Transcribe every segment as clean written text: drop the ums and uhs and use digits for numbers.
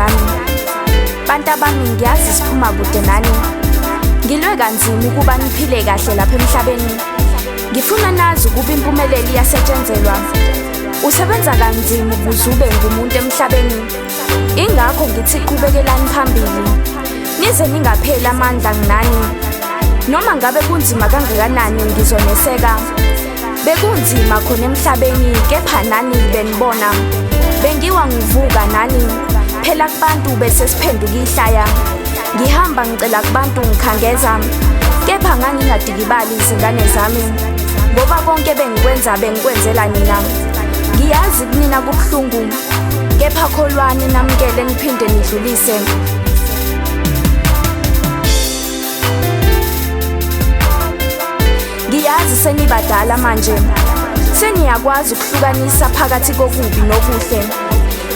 zami. Bantabami, ngiyazi siphuma kude nani. Ngilwe kanzima ukuba niphile kahle lapha emhlabeni. Ngifuna nazi ukuba impumelelo iyasetshenzelwa. Usebenza kanzima ukuze ube ngumuntu emhlabeni. Ingakho ngithi qhubekelani phambili. Nize ningapheli amandla nginani. Noma ngabe kunzima kangakanani ngizoneseka. Bekunzima khona emhlabeni kepha nani benibona. Bengiwa ngivuka nani. Phela kubantu bese siphenduka ihlaya. Ngihamba ngicela kubantu ngikhangeza. Kepha ngangingadikibali izingane zami. Ngoba konke bengikwenza bengikwenzela nina. Ngiyazi kunina kubuhlungu. Kepha kholwani namukele niphinde nidlulise. Ngiyazi senibadala manje. Seniyakwazi ukuhlukanisa phakathi kokubi nokuhle.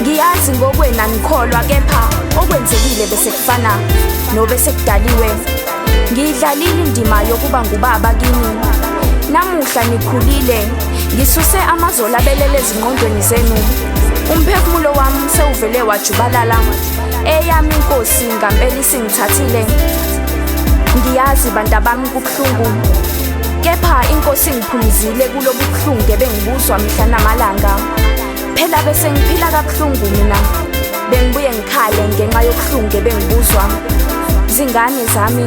Ngiyazi ngokwena nikholwa kepha okwenzekile bese kufana nobe sekudaliwe. Ngiyidlalile indima yokuba ngubaba kini. Namuhla nikhulile, ngisuse amazolo abelele ezingqondweni zenu. Umphefumulo wami sewuvele wajubalala. Eyami inkosi ngampela isingithathile. Ngiyazi bantabami kubuhlungu. Kepha inkosi ngiphumzile kulobu buhlungu ebengibuzwa mihla namalanga. Phela bese ngiphila kabuhlungu mina. Bengibuye ngikhale ngenxa yobuhlungu ebengibuzwa. Zingane zami,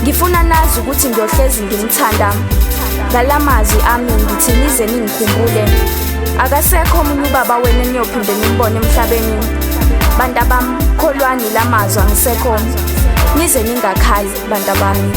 ngifuna nazi ukuthi ngiyohlezi ngimthanda. Ngalamazwi ami ngithi nize ningikhumbule. Akasekho omunye ubaba wenu eniyophinde nimbone emhlabeni. Bantabami, kholwani lamazwi angisekho. Nize ningakhali bantabami.